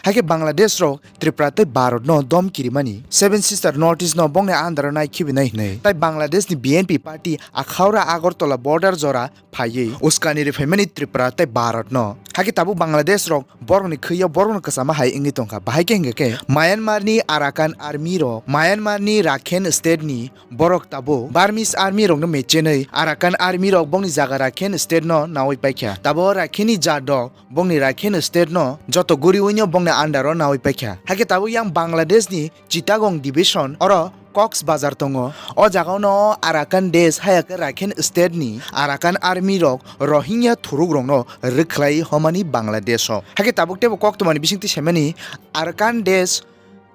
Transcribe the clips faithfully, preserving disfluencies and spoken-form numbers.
Hakhe Bangladesh rok Tripura tei Bharat no dom kirimani, Seven Sister North East no bongni andaro nai khibinai hinwi tai Bangladesh ni B N P party Akhaura Agartala border jora phaiwi uskani rwphaimani Tripura tei Bharat no. Hakhe tabuk Bangladesh rok borokni khwiyo borokno kwchama hai wngwi tongkha. Bahai khe hwnkhe khe Myanmar ni Arakan Army rok, Myanmar ni Rakhine State ni borok tabuk Burmese Army rokno mechenwi Arakan Army rok bongni jaga Rakhine State no nawi paikha. Tabuk Rakhine jat rok bongni Rakhine State no joto guriwi no bongni under o nawi paikha. Hakhe tabuk yang Bangladesh ni Chittagong Division, oro Cox Bazar tongo. O jaga no Arakan Desh, haya khe Rakhine State ni Arakan Army rok Rohingya thuruk rok no rwkhlai homani Bangladesh o. Hakhe tabuk teibo koktwmani bisingtwi saimani Arakan Desh,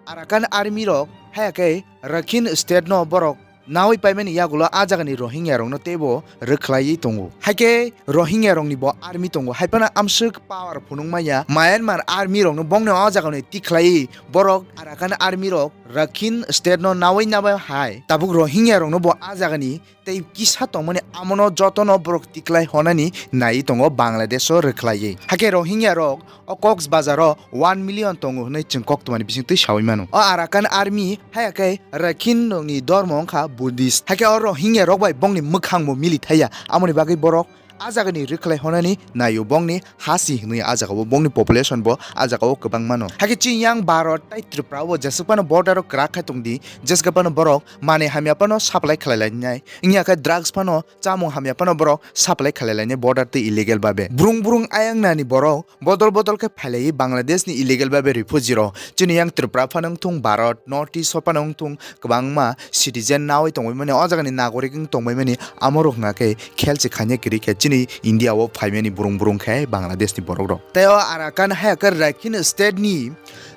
Arakan Army rok haya khe Rakhine State no borok nawi paimani yagulo a jagani Rohingya rokno teibo rwkhlaiwi tongo. Hakhe Rohingya rokni bo army tongo, haiphano amswk power phunuk manya Myanmar army rokno bongni o jagani tikhlaiwi borok Arakan army rok Rakhine State no nawi nawi hai tabuk Rohingya rokno bo a jagani tei kisa tongmani amono jotono borok tiklai honani naiwi tongo Bangladesh o rwkhlaiwi. Hakhe Rohingya rok o Cox Bazar o one million tongo hwnwi chwng koktwmani bisingtwi sawi mano. O Arakan Army haya khe Rakhine rokni dormo wngkha Buddhist. Hakhe o Rohingya rok bai bongni mwkhang bo mili thaya, amoni bagwi borok a jagani rwkhlai honani naio, bongni hasi hwnwi a jagao bongni population bo a jagao kwbang mano. Hakhe chini yang Bharat tai Tripura o jeswk phano border o kwrak khai tongdi, jeswk phano borok manwi hamya phano supply khlai lainai, wngya khe drugs phano chamung hamya phano borok supply khlai lainai border tei illegal babe. Brung brung ayang nani borok bodol bodol khe phailaiwi Bangladesh ni illegal babe refugee rok. Chini yang Tripura phano wngthung, Bharat, North East o phano wngthung, kwbangma citizen nawi tongbaimani, o jagani nagorik wng tongbaimani, amorok hwnkha khe khelchi khaina kwrwi khe chini India o phaimani brung brung khe Bangladesh ni borok rok. Tei o Arakan haya khe Rakhine State ni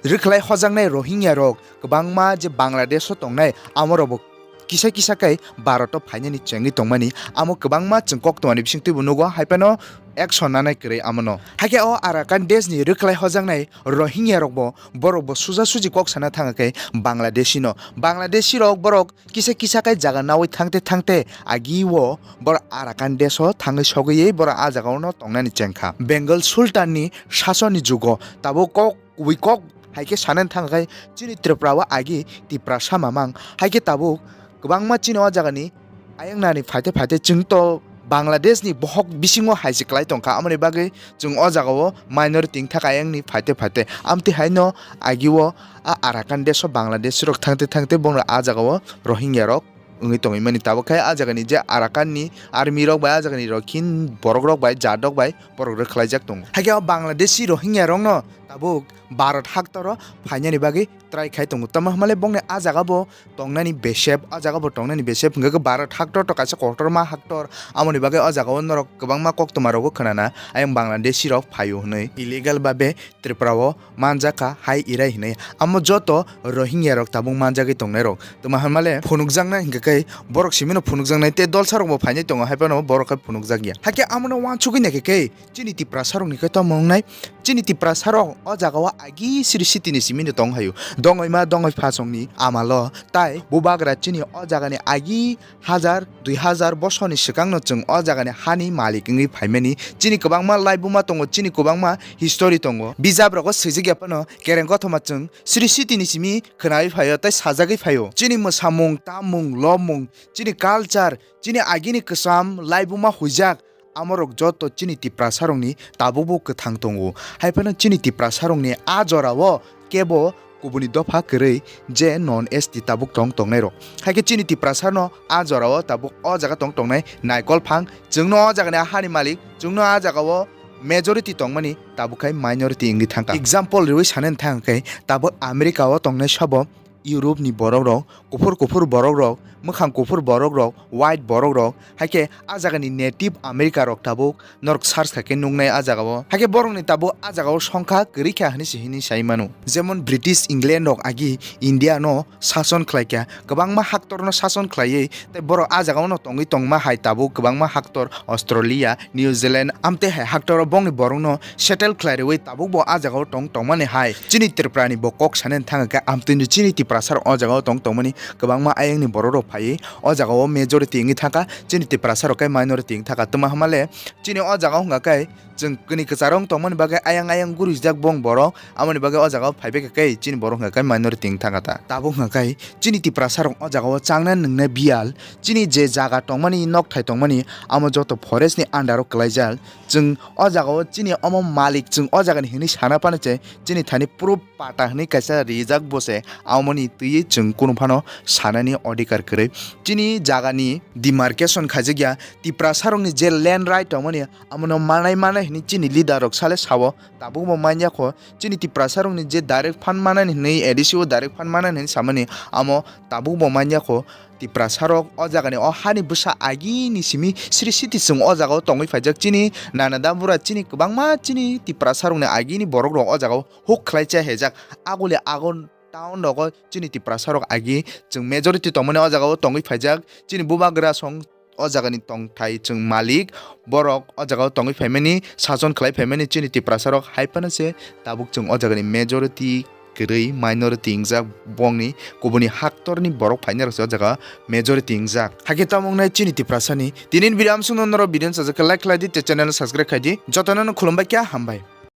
rwkhlai hojaknai Rohingya rok kwbangma je Bangladesh o tongnai, amorok bo kisa kisa khe Bharat o phainani chengwi tongmani, amo kwbangma chwng koktwmani bisingtwi bo nugo, haiphano action nanai kwrwi amono. Hakhe o Arakan Desh ni rwkhlai hojaknai Rohingya rok bo, borok bo suja suji kok sana thangkha khe Bangladeshi no. Bangladeshi rok borok kisa kisa khe jaga nawi thangte thangte agi o borok Arakan Desh o thangwi sogwi borok a jaga o no tongnani chengkha. Bengal Sultan ni sasoni jugo tabuk kok kubui kok hai khe sanani thangkha khe chini Tripura o agi Tiprasa mamang hai khe tabuk kwbangma chini o jagani ayang nani phaite phaite chwng to Bangladesh ni bohok bisingo hai se kwlai tongkha, amoni bagwi chwng o jagao minority wngthaka ayang ni phaite phaite. Amtwi haino agio a Arakan desh o Bangladesh rok thangte thangte bono a jagao Rohingya rok wngwi tongwi mani. Tabuk khe a jagani je Arakan ni army rok bai, a jagani Rakhine borok rok bai, jat rok bai borok rwkhlaijak tongo. Hakhe o Bangladeshi Rohingya rokno tabuk Bharat haktor o phainani bagwi try khai tongo. Tamo hwnmale bongni a jaga bo tongnani besep, a jaga bo tongnani besep, hwnkhe khe Bharat haktor to kaisa kotorma haktor, amoni bagwi o jaga o norok kwbangma koktwma rogo khwnana, ayang Bangladeshi rok phaio hwnwi illegal babe Tripura o manjakha hai irai hwnwi. Amo joto Rohingya rok tabuk manjagwi tongnai rok. Tamo hwnmale phunukjaknai hwnkhe khe borok simino phunukjaknai tei dolsa rok bo phainai tongo, hai phano borok khe phunukjakya. Hakhe amono uansugwi naikhe khe chini Tiprasa rokni khe tamo wngnai? Chini Tiprasa rok o jaga o agi siri sitini simino tong haio. Dongoi ma dongoi phasongni amalo tai bubagra chini o jagani agi hajar, dui hajar bosorni swkangno chwng o jagani hani malik wngwi phaimani. Chini kwbangma laibuma tongo, chini kwbangma history tongo. Bijap rogo swijak ya phano kereng kothoma chwng siri sitini simi khwnai phaio tei sajagwi phaio. Chini mwsamung, tamung, lobmung, chini culture, chini agini kwcham laibuma huijak, amorok joto chini Tiprasa rokni tabukbo kwthang tongo. Hai phano chini Tiprasa rokni a jorao kebo kubuni dopha kwrwi je non S T tabuk tong tongnai rok. Hai khe chini Tiprasa no a jorao tabuk o jaga tong tongnai naikol phang. Chwngno o jagani hani malik, chwngno a jagao majority tongmani, tabuk khai minority wngwi thangkha. Example riwi sanani thang khe tabuk America o tongnai sabo Europe ni borok rok, kuphur kuphur borok rok, mwkhang kuphur borok rok, white borok rok, hai khe a jagani native America rok tabuk norok search kha khe nuknai a jagao. Hai khe borokni tabuk a jagao songkha kwrwi kha hwnwi se hwnwi sai mano. Jemon British England rok agi India no sason khlai kha, kwbangma haktor no sason khlaiwi tei borok a jagao no tongwi tongma hai tabuk kwbangma haktor Australia, New Zealand, amtwi hai haktor o bongni borok no settle khlai rwui tabuk bo a jagao tong tongmani hai. Chini Tripura ni bo kok sanani thang khe amtwi no chini Tiprasa rok o jagao tong tongmani kwbangma ayang ni borok rok phaiwi o jagao majority wngwi thangkha, chini Tiprasa rok khe minority wngwi thangkha. Tamo hwnmale chini o jagao hwnkha khe Chwng kini kwcharong tongmani bagwi ayang ayang gurijak bong borok, amoni bagwi o jaga o phaibai khe chini borok hwnkha khe minority wng thangkha ta. Tabuk hwnkha khe chini Tiprasa rok o jaga o changna nungna biyal, chini je jaga tongmani, nokthai tongmani, amo joto forest ni under o kwlaijak. Chwng o jaga o chini omo malik, chwng o jaga ni hinwi sana phano se chini thani proof pata hinwi kaisa rijak bo se, amoni twiwi chwng kunu phano sanani odhikar kwrwi. Chini jaga ni demarcation khaijak ya, Tiprasa rok ni je land right tongmani, amono manai manai hinwi chini leader rok sale sao, tabuk bo manya kho. Chini Tiprasa rok ni je direct fund manani hinwi A D C o direct fund manani hinwi samani, amo tabuk bo manya kho. Tiprasa rok o jaga ni o hani bwsa agi ni simi sri siti chwng o jaga o tongwi phaijak. Chini nana da bura chini kwbangma chini Tiprasa rok ni agi ni borok rok o jaga o huk khlai cha hejak. Aguli agon town rogo chini Tiprasa rok agi chwng majority tongmani o jaga o tongwi phaijak. Chini bubagra song o jaga ni tongthai chwng malik, borok o jaga o tongwi phaimani, sason khlai phaimani chini Tiprasa rok hai phano se tabuk chwng o jaga ni majority kwrwi minority wngjak, bongni kubuni haktorni borok phainai rok se o jaga majority wngjak. Hakhe tamo wngnai chini Tiprasa ni tini ni video amsong no norok video sajak khe like khlai di tei channel no subscribe khai di. Jotono no khulumbai kha, hambai.